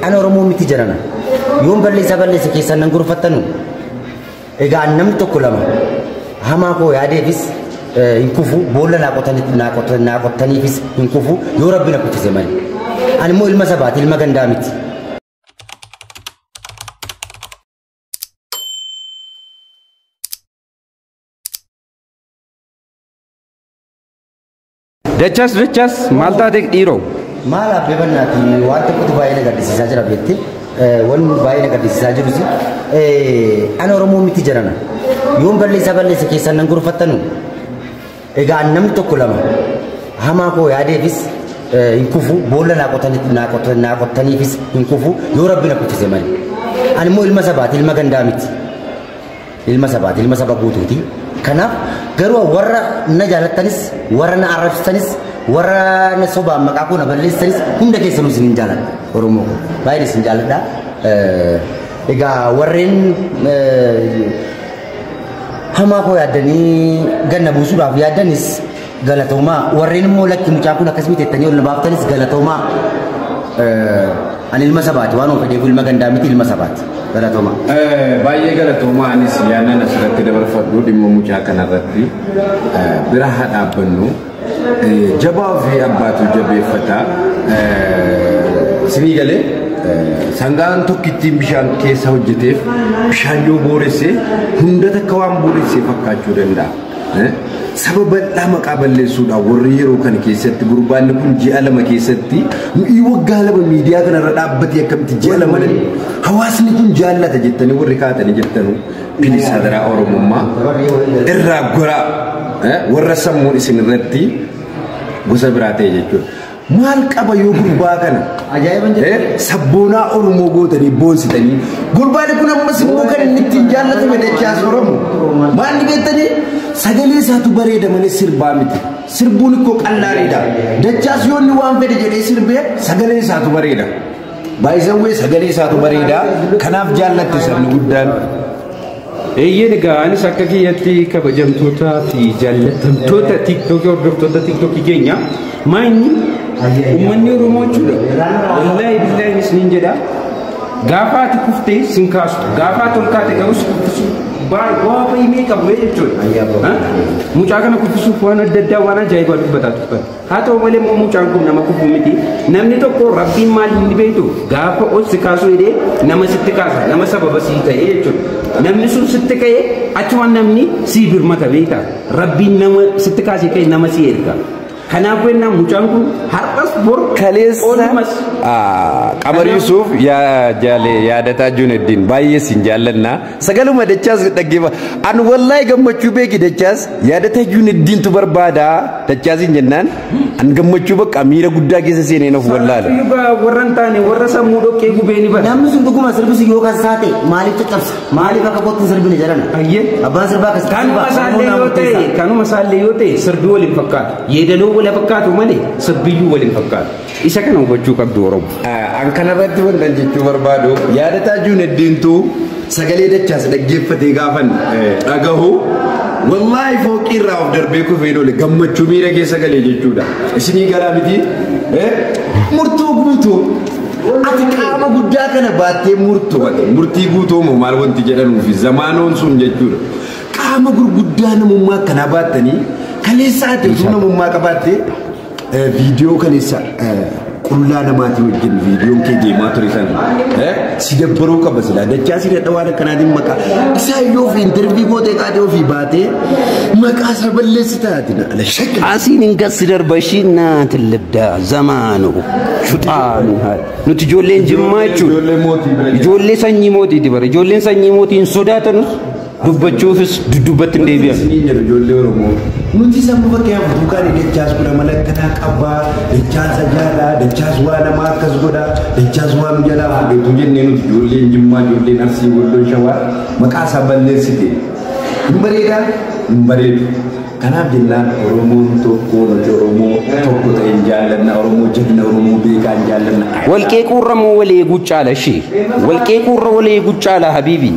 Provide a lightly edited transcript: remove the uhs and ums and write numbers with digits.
Ana Oromoo miti jedhana. Yoon balleessaa balleesse keessan nan gorfattanu. Egaa namni tokko lama hamaa koo yaadeefis hin kufu, boolla naa qottaniifis hin kufu yoo rabbi na kuffise malee. Ani immoo ilma sabaati, ilma gandaa miti. Dachaas dachaas maal taate dhiiroo? Maal abbee bannaati waan tokkotu baay'ee na gaddisiisaa jira beekte. Wanni baay'ee na gaddisiisaa jirus ana Oromoo miti jedhana. Yoon balleessaa balleesse keessan nan gorfattanu. Egaa namni tokko lama hamaa koo yaadeefis hin kufu, boolla naa qottaniifis hin kufu yoo rabbi na kuffise malee. Ani immoo ilma sabaati, ilma gandaa miti. Ilma sabaati, ilma saba guutuuti. Kanaaf garuu warra na jaalattanis, warra na arrabsanis, warra na sobaan maqaa koo na balleessanis hunda keessanuu isin hin jaaladha. Oromoo koo baay'een isin jaaladha. Egaa warreen hamaa koo yaaddanii ganna buusuudhaaf yaaddanis galatoomaa, warreen immoo lakki mucaa kun akkas miti jettanii ol na baaftanis galatoomaa. Ani ilma sabaati, waan of fedheef ilma gandaa miti, ilma sabaati. Galatoomaa. Baay'ee galatoomaa. Anis yaannan asirratti dabarfadhu dhimma mucaa kanarratti bira haa dhaabbannu. Jabaa ofii abbaatu jabeeffata. Sinii galee sangaan tokkittiin bishaan keessa hojjeteef bishaan yoo booresse hunda takka waan booresse fakkaachuu danda'a. Saba bal'aa maqaa balleessuudhaan warri yeroo kana keessatti gurbaanni kun ji'a 2 keessatti nuyi waggaa 2 miidiyaa kanarra dhaabbatee akkamitti ji'a 2 hawaasni kun jaallata jettanii warri kaatanii jirtanu bilis hadaraa Oromummaa irraa goraa warra sammuun isin irratti gosa biraa ta'e jechuudha. Maal qaba yoo gurbaa kana sabboonaa Oromoo gootanii boonsitanii gurbaani kun ammas immoo kan inni ittiin jaallatame dachaas Oromoo maal beektanii sagalee isaatu bareeda malee sirbaa miti. Sirbuun ikkoo qallaaliidha. Dachaas yoo inni waan fedhe jedhee sirbee sagalee isaatu bareeda. Baay'isawwee sagalee isaatu bareeda. Kanaaf jaallatte sabni guddaan. Eeyyeen egaa anis akka kiyyatti kabajamtootaa fi jaallatamtoota TikTokii hordoftoota TikTokii keenya maayini uummanni Oromoo jechuudha. Wallaahi billaahi isiniin jedha. Gaafa ati kuftee sin kaasu, gaafa ati ol kaate garuu si kuffisu waa baay'ee qabu jechuudha. Mucaa kana kuffisuuf waan adda addaa waan ajaa'ibaa dubbataa turtan. Haa ta'u malee immoo mucaan kun nama kufuu miti. Namni tokko rabbiin maal inni beektu gaafa ol si kaasu jedhee nama sitti kaasa, nama sababa sii ta'e jechuudha. Namni sun sitti ka'ee achumaan namni sii birmata beekta. Rabbiin nama sitti kaasee ka'e nama sii erga. Kanaafuu ennaa mucaan kun har'as bor kaleessa Qamar Yuusuf yaadataa Junaddin baay'ee sin jaallanna. Sagaluma dachaas dhaggeeffa. An wallaahi gammachuu beeki dachaas yaadataa Junaddintu barbaada dachaasiin jennaan an gammachuu bakka miira guddaa keessa seeneen of wallaala. Warra hin taane warra sammuu dhoqqee gubee ni bara. Namni sun dhuguma sirbisu yoo kan saate maaliif caccabsa? Maaliif akka kootti hin sirbine jedhana? Abbaan sirbaa akkas Kanuma isaallee yoo ta'e sirbii waliin fakkaatu. Yeedaloo wal fakkaatu malee sirbiyyuu waliin fakkaatu. Isa kana hubachuu qabdu Oromoo. An kanarratti wanta jechuu barbaadu yaadataa Junaddintu sagalee dachaas dhaggeeffatee gaafan dhagahu wallaahi fooqii irraa of darbee kufee oole gammachuu miira keessa galee jechuudha. Isinii galaa miti murtuu guutuu ati qaama guddaa kana baattee murtuu murtii guutuu moo maal wanti jedhanuufi zamaanoon sun jechuudha. Qaama gurguddaa namummaa akkanaa baattanii kaleessa ati osoo namummaa qabaattee viidiyoo kaleessa qullaa namaatii wajjin viidiyoon kee deemaa ture sana si dabbaruu qaba silaa dachaa si dadha waan akkanaatiin maqaa isaa iyyuu ofii intarvii gootee qaatee ofii baatee maqaa isaa balleessi taati na ala shakka. Asiin hin gassi darba ishii naatin libda zamaanu shuxaanu nuti ijoolleen jimmaa jechuudha. Ijoollee sanyii mootiiti bara ijoolleen sanyii mootii hin sodaatanus dubbachuufis duddubbatti hin deebi'an. Isiniin jedhu ijoollee Oromoo nuti sammuu fakkeenyaaf duukaan dachaas godha mala akkanaa qabaa dachaas ajaalaa dachaas waa namaa akkas godha dachaas waa nu jalaa fuudheetu jennee nuti ijoolleen Jimmaa ijoolleen Arsii Walloon Shawaa maqaa isaa balleessite hin bareedaa hin bareedu. Kanaaf jennaan Oromoon tokko nuti Oromoo tokko ta'e hin jaallanna Oromoo jagna Oromoo beekaa hin jaallanna. Walqeequurra moo wal eeguu caala ishee? Walqeequurra wal eeguu caala habiibi.